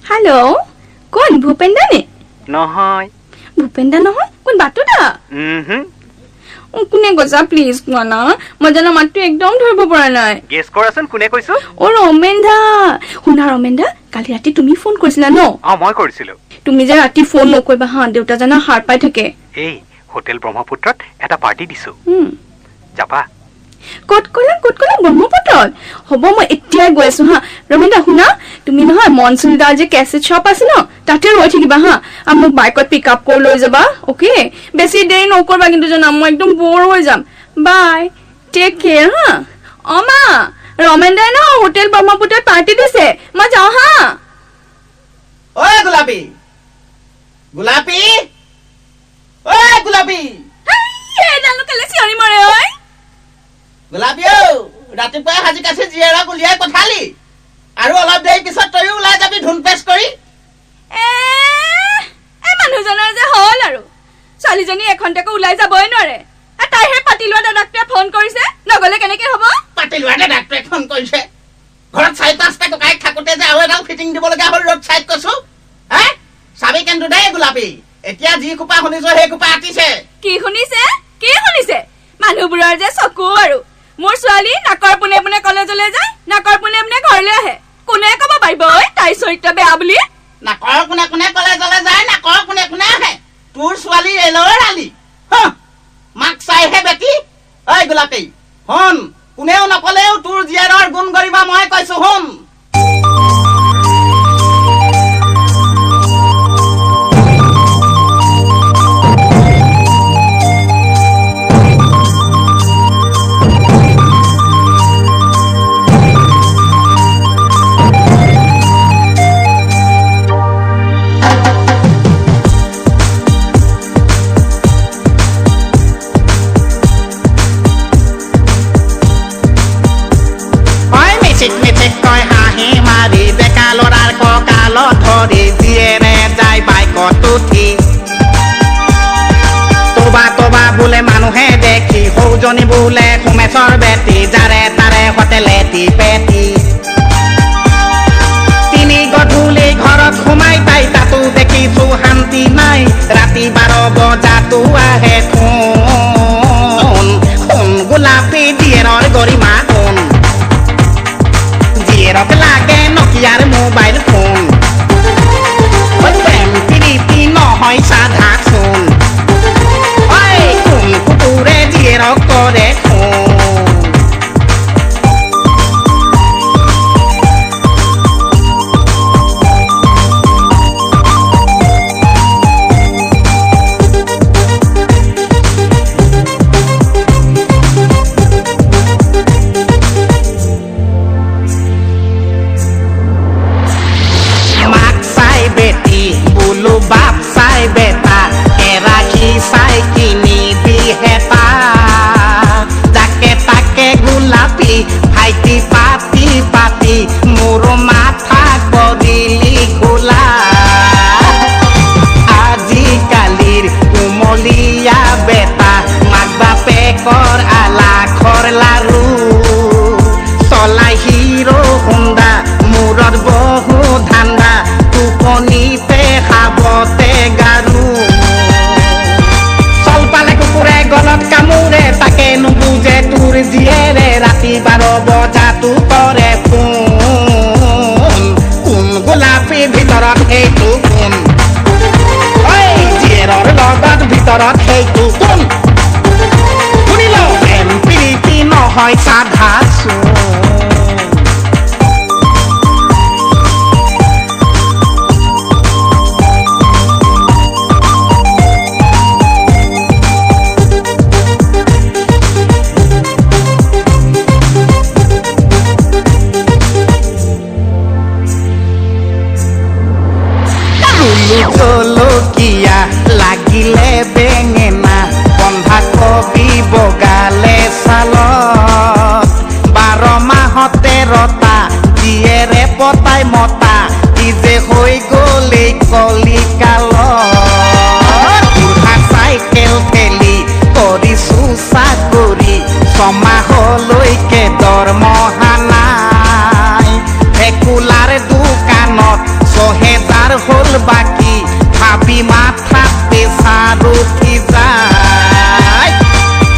Hello', কোন ভূপেন দা নে? নহয়। ভূপেন দা নহয়, কোন বাটু দা? কোনে কৈছা প্লিজ কোৱা না, মই জানা মাতটো একদম ধৰিব পৰা নাই। গেছ কৰাচোন কোনে কৈছো? অ ৰমেন দা। শুনা ৰমেন দা, কালি ৰাতি তুমি ফোন কৰিছিলা ন? অ মই কৰিছিলো। তুমি যে ৰাতি ফোন নকৰিবা হা, দেউতা জানা সাৰ পাই থাকে। এই হোটেল ব্ৰহ্মপুত্ৰত এটা পাৰ্টি দিছো, যাবা? ক'ত ক'লা, ক'ত ক'লা? ব্ৰহ্মপুত্ৰত? হ'ব, মই এতিয়াই গৈ আছো হা। ৰমেন দা শুনা, তুমি নহয় মনচুন দাৰ যে কেছেট শ্বপ আছে ন, তাতে ৰৈ থাকিবা হা, আৰু মোক বাইকত পিক আপ কৰি লৈ যাবা। অ'কে, বেছি দেৰি নকৰিবা কিন্তু জানা, মই একদম ব'ৰ হৈ যাম। বাই, টেক কেয়াৰ হা। অ মা, ৰমেন দাই ন হোটেল ব্ৰহ্মপুত্ৰত পাৰ্টি দিছে, মই যাওঁ হা। ঐ গোলাপী, গোলাপী, ঐ গোলাপী। চিঞৰি মাৰে ঐ। গোলাপী ঔ, ৰাতিপুৱাই সাজি কাচি জীয়েৰক উলিয়াই পঠালি, আৰু অলপ দেৰি পিছত তয়ো ওলাই যাবি ধুন পেচ কৰি। এই মানুহজনৰ যে হ'ল আৰু, ছোৱালীজনী এখনতেকো ওলাই যাবই নোৱাৰে। তাইহে পাতি লোৱা দাদাকটোৱে ফোন কৰিছে, নগলে কেনেকে হ'ব? পাতি লোৱা দাদাকটোৱে ফোন কৰিছে? ঘৰত চাৰি পাঁচটা ককায়েক থাকোতে যে আৰু এডাল ফিটিং দিব লগা হ'ল ৰ'ড চাইড কৈছো। হে চাবি কিন্তু দেই গোলাপী, এতিয়া যি খোপা শুনিছো সেই খোপা আতিছে। কি শুনিছে, কি শুনিছে? মানুহবোৰৰ যে চকু আৰু। মোৰ ছোৱালী নাকৰ পোনে পোনে কলেজলৈ যায়, নাকৰ পোনে পোনে ঘৰলৈ আহে, কোনে কব পাৰিব ঐ তাইৰ চৰিত্ৰ বেয়া বুলি? নাকৰ কোনে কোনে কলেজলৈ যায়, নাকৰ কোনে কোনে আহে, তোৰ ছোৱালী ৰেলৰ আলি মাক চাইহে বেটি। ঐ গোলাপী শুন, কোনেও নকলেও তোৰ জীয়েৰৰ গুণ গৰিমা মই কৈছো শুন। তোবা তোবা বোলে মানুহে দেখি, সৌজনী বোলে সোমেশ্বৰ বেটি, যাৰে তাৰে হোটেলে পেটি। তিনি গধূলি ঘৰত সোমাই তাই, তাতো দেখিছো শান্তি নাই, ৰাতি 12 বজাতো আহে ফোন। সোণ গোলাপী জীয়েৰৰ গৰিমা কোন, জীয়েৰক লাগে নকিয়াৰ মোবাইল ফোন। প্ৰেম প্ৰীতি নহয় সাধা চোন, ঐ কোন কুকুৰে জীয়েৰক কৰে খুন। মাক চাই বেটি বোলো বাপ চাই বেটা, কেৰাহী চাই কিনিবি হেতা। যাকে তাকে গোলাপী ভাইটি পাতি পাতি মোৰ মাথা কৰিলি খোলা। আজিকালিৰ কুমলীয়া বেটা, মাক বাপেকৰ আলাখৰ লাৰু। চলাই হিৰো হোণ্ডা, মূৰত বহু ধান্দা, টোপনিতে খাবতে গাৰু। চল পালে কুকুৰে গলত কামোৰে, তাকে নুবুজে তোৰ জীয়েৰে, ৰাতি 12 বজাতো কৰে ফোন। কোন গোলাপী ভিতৰত সেইটো কোন, ঐ জীয়েৰৰ লগত ভিতৰত সেইটো কোন? শুনিল প্ৰেম প্ৰীতি নহয় সাধা চোন। জলকীয়া লাগিলে বেঙেনা, বন্ধাকবি বগালে চালত। 12 মাহতে ৰতা জীয়েৰে পতাই মতা, কি যে হৈ গ'ল এই কলিকালত। বুঢ়া চাইকেল ঠেলি কৰিছো চাকৰি, ছমাহলৈকে দৰমহা নাই। ভেকুলাৰ দোকানত 6,000 হ'ল বাকী, ভাবি মাথাত প্ৰেছাৰ উঠি যায়।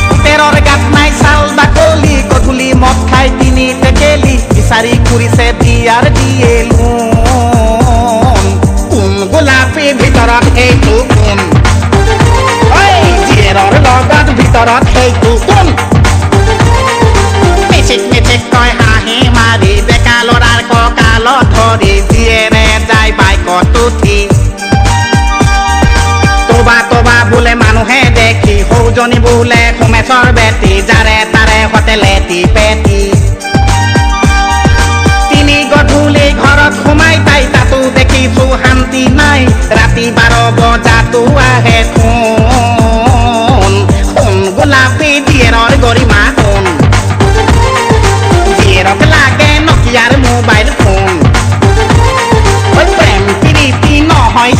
পুতেৰৰ গাত নাই চাল বাকলি, গধূলি মদ খাই তিনি টেকেলি, বিচাৰি ফুৰিছে বিয়াৰ দিয়ে লোন। কোন গোলাপী ভিতৰত সেইটো কোন? ঐ জীয়েৰৰ লগত ভিতৰত সেইটো কোন? মিচিক মিচিক কয় হাঁহি মাৰি, ডেকা ল'ৰাৰ কঁকালত ধৰি জীয়েৰে যায় বাইকত উঠি। তোবা তোবা বোলে মানুহে দেখি, সৌজনী বোলে সোমেশ্বৰ বেটি, যাৰে তাৰে হোটেলে পেটি। তিনি গধূলি ঘৰত সোমাই তাই, তাতো দেখিছো শান্তি নাই, ৰাতি 12 বজাতো আহে ফোন। সোণ গোলাপী জীয়েৰৰ গৰিমা সোণ, জীয়েৰক লাগে নকিয়াৰ মোবাইল ফোন। প্ৰেম প্ৰীতি নহয়।